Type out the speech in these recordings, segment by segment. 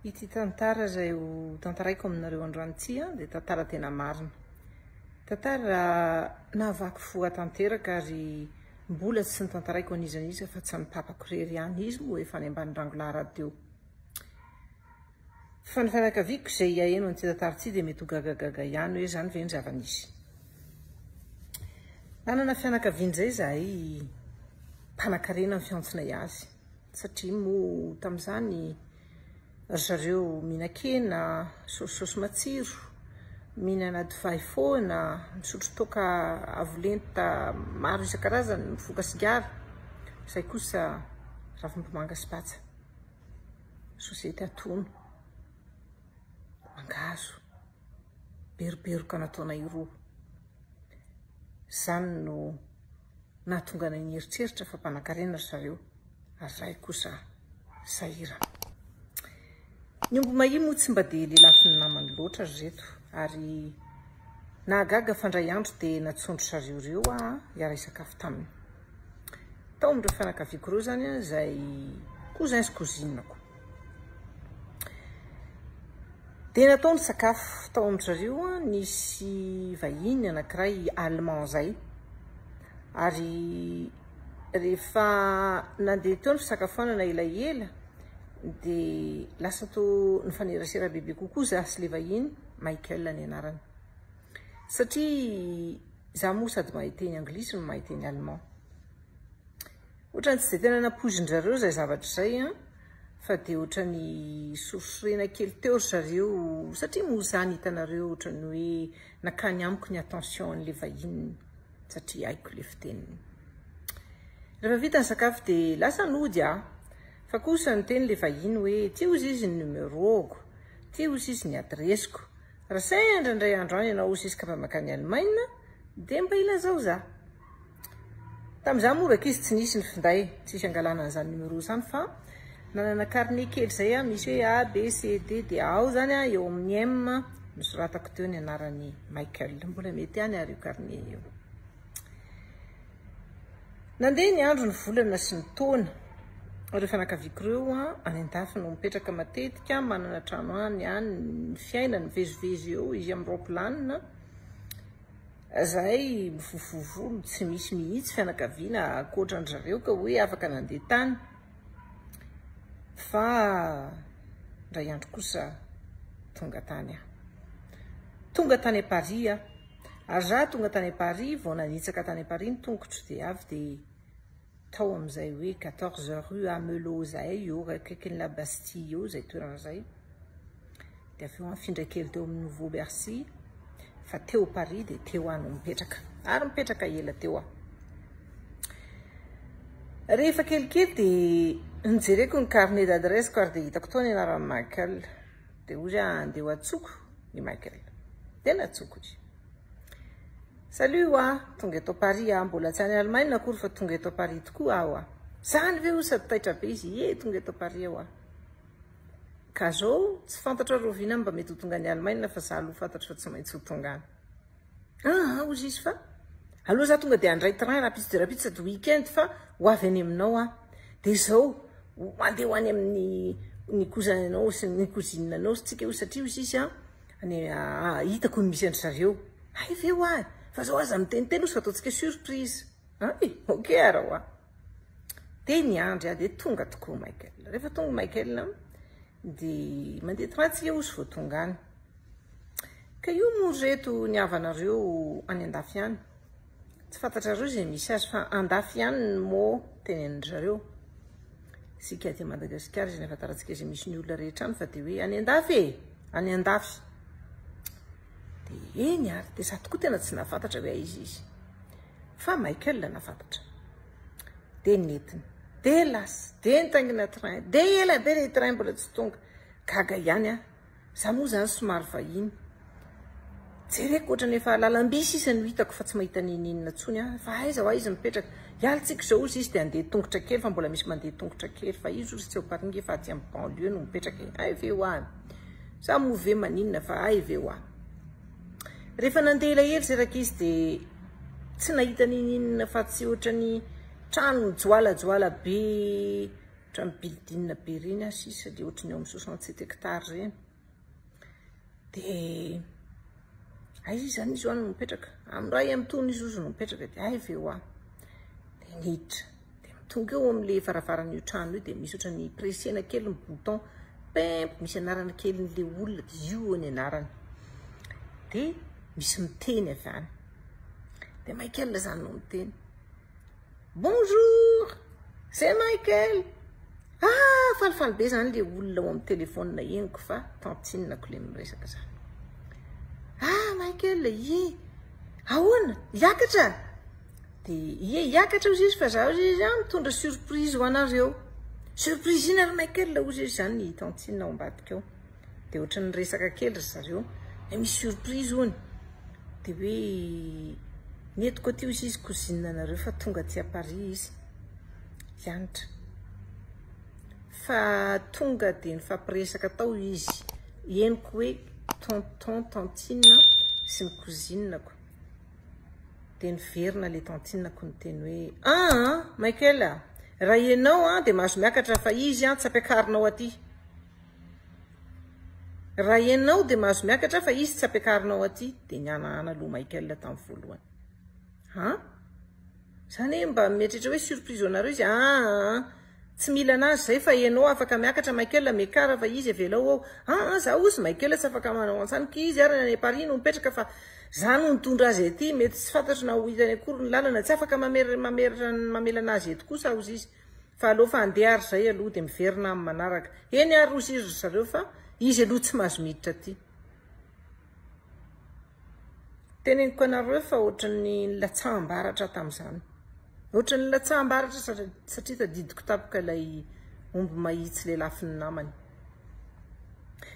Ity tantara izay ho tantaraiko aminareo androany ity dia tantara tena marina. Tantara nahavaky fo ahy tanteraka ary mbola tsy notantaraiko an'iza n'iza fa tsy an'i papako irery ihany. Izy moa efa any ambany rangolahy rahateo. Fa ny fianakaviako izay hihaino an'ity tantara ity dia mety ho gagagaga ihany hoe izany ve ny zava-nisy. Nanana fianakaviana izay izahay mpanakarena ny fiantsonay azy. Satria moa tamin'izany ry zareo mihinan-kena, saosisaosy matsiro, mihinana divay foana, misotro toaka avo lenta maro isan-karazany, mifoka sigara. Izay kosa ravim-bomanga sy patsa, sosety atono, mangahazo, beroberoka nataonay roa. Izany no. Nahatonga anay nieritreritra fa mpanankarena ry zareo ary izahay kosa sahirana. Ny omby mahia moa tsy mba dia lelafin'ny namany loatra ry reto ary nahagaga fa indray andro dia natsondry zareo ireo aho hiara-hisakafo taminy. Tao amin'ireo fianakaviako ireo izany izay cousins sy cousines-ko. Dia natao ny sakafo tao amin-dry zareo, nisy vahiny anankiray allemand izay. Ary rehefa nandeha teo ny fisakafoanana elaela dia lasa toa nifanerasera bebe kokoa za sy ilay vahiny, Michael ny anarany. Satria za moa sady mahay teny anglisy no mahay teny allemand. Ohatran'ny tsy dia tena nampoizin-dry zareo izay zavatra izay an, fa dia ohatran'ny sorisorena kely teo ry zareo, satria moa izany hitanareo ohatran'ny hoe nakany amiko ny attention an'ilay vahiny satria haiko ilay fiteniny. Rehefa vita ny sakafo dia lasa nody aho, fa kosa niteny ilay vahiny hoe ity hozy izy ny numéro-ko, ity hozy izy ny adiresiko, raha sendra indray andro any ianao hozy izy ka mba mankany Allemagne dia mba ilazao za. Tamin'izaho moa rankizy tsy nisy ny finday, tsisy angalana an'izany numéro izany fa nanana carnet kely izay aho misy hoe A, B, C, D dia ao izany aho eo amin'ny M nosoratako teo ny anaran'i Michael. Mbola mety ihany ary io carnet io. Nandeha ny andro, ny volana sy ny taona. Ireo fianakaviako ireo any an-dafy no mipetraka matetika, manana trano any, any ny fiainany, mivezivezy eo izy amin'ny roaplanina. Zahay mivovoa volo tsy misy mihitsy fianakaviana ankoatra an-dry zareo ka hoe afaka nandeha tany. Fa indray andro kosa tonga tany aho. Tonga tany Paris aho. Ary za tonga tany Paris, vao nanitsaka tany Paris ny tongotro dia avy dia tao amin'izay hoe 14 rue Amelot izay eo akaikin'ny La Bastille eo izay toerana izay. Dia avy eo nifindra kely teo amin'ny Nouveau Bercy fa teo Paris dia teo aho no mipetraka. Ary mipetraka ela teo aho. Rehefa kelikely dia nijereko ny carnet d'adresse-ko ary dia hitako tao ny anaran'i Michael. Dia hoy aho andeha ho antsoko i Michael. Dia nantsoko izy. Salut hoa, tonga eto Paris aho, mbola tsy any Allemagne akory fa tonga eto Paris tokoa aho hoa. Zany ve hoy sady taitra be izy, ie tonga eto Paris aho hoa. Ka zao tsy fantatro ary oviana mba mety ho tonga any Allemagne fa za aloha fantatro fa tsy maintsy ho tonga any. Ah hozy izy fa aloha za tonga dia handray train rapitso dia rapitso sady week-end fa ho avy any aminao aho. Dia zao mandeha ho any amin'ny ny cousin-nao sy ny cousine-nao tsika hoy satria hozy izy an. Any hitako ny misy an-dry zareo. Hay ve hoa e! Fa zao aza miteniteny ozy fa ataontsika surprise. Hay! Ok ara hoa. Dia niandry aho dia tonga tokoa Michael. Rehefa tonga Michael dia mandeha train tsika ozy vao tonga any. Ka io moa ry reto ny havanareo any andafy any. Tsy fantatrareo izay misy azy fa andafy ihany ny mot tenenin-dry zareo. Isika aty Madagasikara izay nahafantarantsika izay misy ny olona rehetra any fa dia hoe any andafy e! Any andafy. Dia eny ary, dia za tokoa tena tsy nahafantatra hoe aiza izy. Fa Michael nahafantatra. Dia nentiny. Dia lasa. Dia nitaingina train. Dia ela be ilay train mbola tsy tonga. Gaga ihany aho. Za moa zany somary vahiny. Jereko ohatrany efa lalamby sisa no hitako fa tsy mahita n'inon'inona intsony aho. Fa aiza hoa izy mipetraka? Hialintsika izao ozy izy dia handeha tongotra kely fa mbola misy mandeha tongotra kely. Fa izy ozy tsy ao Paris nge fa aty amin'ny banlieue no mipetraka e. Hay ve hoa? Za moa ve maninona fa hay ve hoa? Rehefa nandeha elaela izay rankizy dia tsy nahita n'inon'inona fa tsy ohatrany trano mijoalajoala be. Ohatran'ny building be ireny ah sisa dia ohatran'ny eo amin'ny 67 hectares ireny. Dia aiza izany izy no mipetraka? Amin'ny ray amin'itony izy ozy no mipetraka dia aiza ve hoa? Dia niditra. Dia tonga eo amin'ilay varavaran'io trano io dia misy ohatran'ny pressena kely ny bouton. Pimp, misy anarana kelin'ilay olona dia io ny anarany. Dia misy miteny avy any. Dia Michael izany no miteny. Bonjour, c'est Michael. Ah, falifaly be zany le olona ao amin'ny téléphone henoko fa tantinako le miresaka zany. Ah, Michael, ie. Ahoana? Hiakatra? Dia ie, hiakatra hozy izy fa za hozy izy ah, mitondra surprise ho anareo. Surprise ina ry Michael hozy izy zany ny tantine ao ambadika ao. Dia ohatran'ny resaka kely ry zareo. Dia misy surprise hono. Dia hoe nentiko aty hozy izy cousine anareo fa tonga aty à Paris izy hianatra. Fa tonga dia nifampiresaka tao izy. Henoko hoe tonton, tantine sy ny cousine-ko. Dia niverina ilay tantine-ko niteny hoe ah Michael, raha ianao ah dia mahazo miakatra fa izy ah tsy ampiakarinao aty. Raha ianao dia mahazo miakatra fa izy tsy ampiakarinao aty. Dia nihanahana aloha Michael tamin'ny voalohany. Ha? Zany hoe mba mieritreritra hoe surprise ho anareo izy. Ah, tsy mila anazy zay fa ianao afaka miakatra Michael miakara fa izy avelao ao. Ah, za ozy Michael tsy afaka manao an'izany ka izy ary any Paris no mipetraka fa za no nitondra azy aty, mety tsy fantatro na ho hitany akory ny lalana, tsy afaka mamer mamer mamela anazy eto kosa ozy izy. Fa aleo fa andeha ary zay aloha dia miverina amin'ny manaraka. Eny ary ozy izy ry zareo fa izy aloha tsy mahazo miditra aty. Teneniko anareo fa ohatran'ny nilatsaham-baratra tamin'izany. Ohatran'ny nilatsaham-baratra satria tadidiko tampoka ilay omby mahitsy lelafin'ny namany.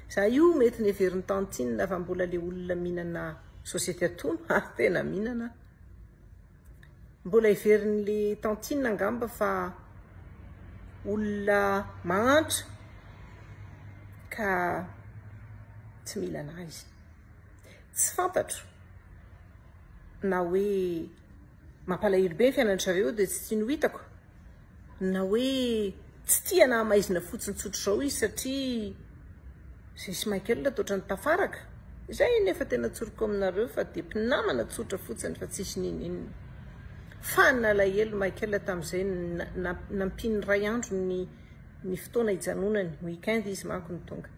Za io mety neverin'ny tantine fa mbola le olona mihinana société atono ary tena mihinana. Mbola heverin'le tantine angamba fa olona mahantra ka tsy mila anah izy. Tsy fantatro na hoe mampalahelo be ny fiainan-dry zareo dia tsy tiany ho hitako na hoe tsy tia anah maizina fotsiny tsotra izao izy satria zay sy Michael toa ohatran'ny tafaraka. Izay anefa tena tsoriko aminareo fa dia mpinamana tsotra fotsiny fa tsisy n'inon'inona. Fa nalahelo Michael tamin'izay nampiany iray andro ny ny fotoana hijanonany, week-end izy manko no tonga.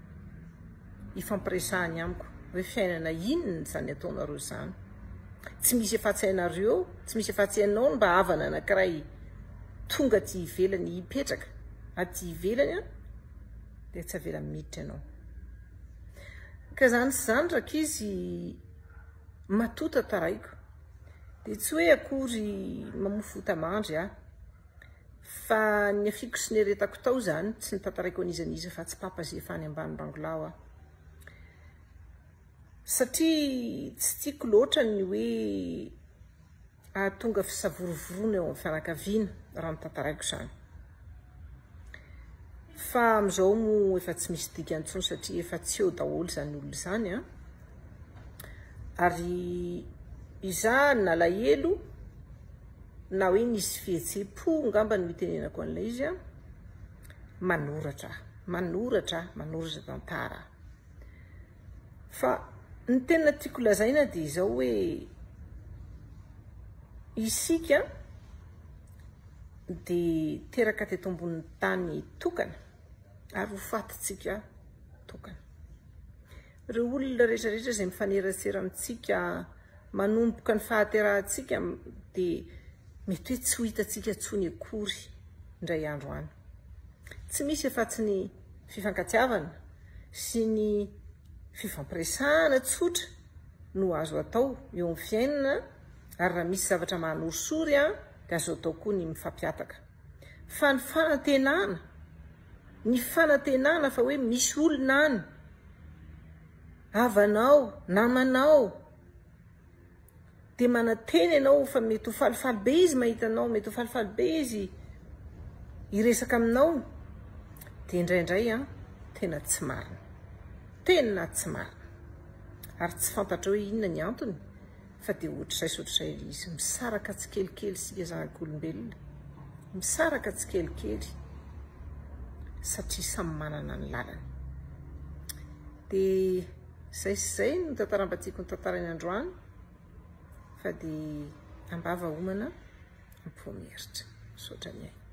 Hifampiresahany amiko hoe fiainana inona izany ataonareo izany. Tsy misy afa-tsy hainareo, tsy misy afa-tsy ianao no mba havana anankiray tonga aty ivelany hipetraka aty ivelany an, dia tsy avela miditra ianao. Ka izany sy izany rankizy matoa tantaraiko dia tsy hoe akory mamoa fota-mandry aho. Fa ny afiako sy ny aretako tao izany tsy notantaraiko an'iza n'iza fa tsy papa zefa any ambany rangolahy aho. Satria tsy tiako loatra ny hoe ahatonga fisavorovoroana eo amin'ny fianakaviana raha notantaraiko izany. Fa amin'izao moa efa tsy misy dikany intsony satria efa tsy eo daholo izany olona izany an. Ary izaho nalahelo na hoe nisy fihetseham-po angamba no itenenako an'ilay izy an, manoratra aho, manoratra aho, manoratra tantara aho. Fa ny tena tiako lazaina dia izao hoe isika dia teraka teto ambonin'ny tany tokana ary ho fatintsika tokana. Ireo olona rehetra rehetra izay mifanerasera amintsika manomboka ny fahaterahantsika dia mety hoe tsy ho hitantsika intsony akory indray andro any. Tsy misy afa-tsy ny fifankatiavana sy ny fifampiresahana tsotra no azo atao eo amin'ny fiainana ary raha misy zavatra manorisory dia azo atao koa ny mifampihataka. Fa ny fanantenana, ny fanantenana fa hoe misy olona any, havanao, namanao, dia manantena ianao fa mety ho falifaly be izy mahita anao, mety ho falifaly be izy hiresaka aminao, dia indraindray an, tena tsy marina. Tena tsy marina. Ary tsy fantatrao hoe inona ny antony fa dia ohatr'izay sy ohatr'izay ilay izy. Misaraka tsikelikely isika zanak'olombelona. Misaraka tsikelikely. satria samy manana ny lalany. Dia izay sy izay no tantara mba tiako notantaraina androany fa dia ambava homana am-po mieritra. Misaotra nihaino.